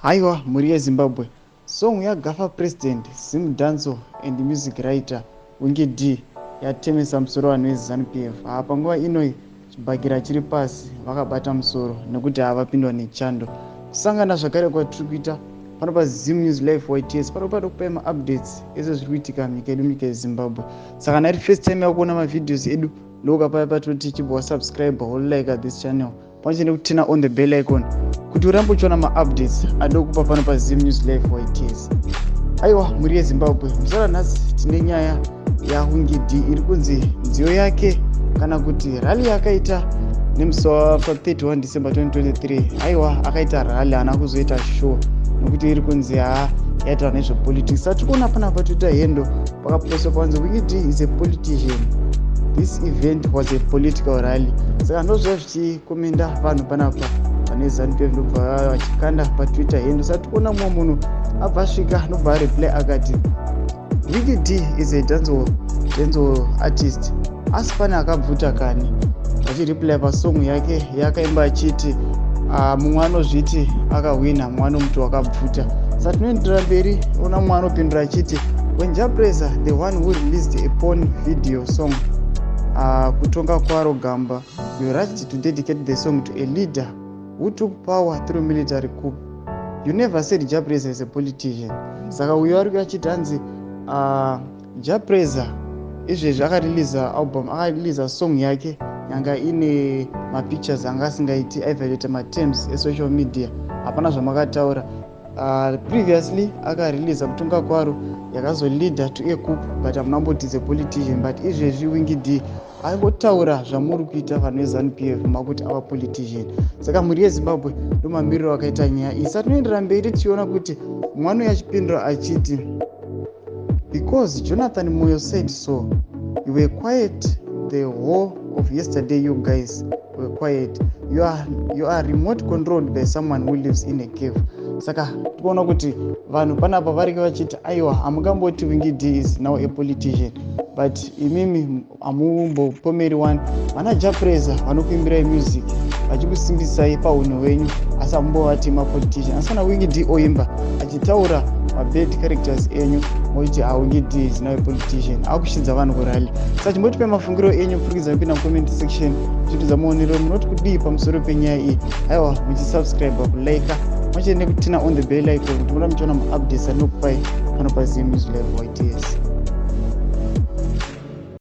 Haiwa, mhuri yeZimbabwe, song yaGafa President, Zimdancehall and music writer Winky D yatemesa musoro vanhu veZANU PF. Haa, panguva inoi chibhakira chiri pasi, vakabata musoro nekuti havapindwa nechando. Kusangana zvakare kwatiri kuita pano paZim News Life YTS, pano pada kupai maupdates ese zviri kuitika munyika yedu, munyika yeZimbabwe. Saka kana iri first time yakuona mavideos edu, ndokapaya patoti chibva wasubscribe, wolike this channel pamwe chete nekuturn on the bell icon kuti urambe uchiona maupdates adokupa pano paZim News Life YTS. Aiwa, mhuri yeZimbabwe, musara nhasi tine nyaya yaWinky D iri kunzi nziyo yake kana kuti rally yakaita nemusi wa31 December 2023. Aiwa, akaita rally, haana kuzoita show nekuti iri kunzi haa, yaitaura nezvepolitics. Saka tiri kuona panapa Twitter handle pakapostwa panzi, "Winky D is a politician. This event was a political rally." Saka ndozviva zvichikomenda vanhu panapa vane ZANU PF, ndobva vachikanda paTwitter handle. Saka tikuona mumwe munhu abva asvika, ndobva areply akati, "Winky D is a dancehall artist, asi pane akabvuta kani?" Vachireply pasong yake yakaimba achiti mumwe anozviti akahwina, mumwe anomuti wakabvuta. Saka tinoenderera mberi, ona mumwe anopindura achiti, "When Jah Prayzah, the one who released a porn video song Kutonga Kwaro Gamba, you rushed to dedicate the song to a leader who took power through military coup. You never said Jah Prayzah is a politician." Saka uyo ari achiti hanzi Jah Prayzah izvezvi akareleasa album, akareleasa song yake yanga ine mapictures anga asingaiti, aiviolata materms esocial media. Hapana zvamakataura. Previously akareleasa Kutonga Kwaro yakazoleada to a coup, but hamuna kumboti is a politician. But izvezvi Winky D aingotaura zvamuri kuita vanhu veZANU PF, makuti ava politician. Saka mhuri yeZimbabwe, ndomamiriro akaita nyaya iyi. Saka tinoendera mberi tichiona kuti mwana uyu achipindura achiti, "Because Jonathan Moyo said so. You were quiet the whole of yesterday. You guys were quiet. You are remote controlled by someone who lives in a cave." Saka tikuona kuti vanhu panapa varike vachiti, aiwa, hamungamboti Winky D is now a politician, but imimi hamumbopomeri one vana Jah Prayzah vanokuimbirai music vachikusimbisai paunhu hwenyu, asi hamumbovati mapolitician. Asi kana Winky D oimba achitaura mabad characters enyu, moiti, "HaWinky D is now a politician, akushidza vanhu kurally." Saka chimbotipai mafungiro enyu kupfurikidza mupinda mucomment section, muchitidza maonero munoti kudii pamusoro penyaya iyi. Aiwa, muchisubscribe, kulike mache nekuturn on the bell icon kuti muda muchiona maupdates anokupai pano paZim News Live YTS.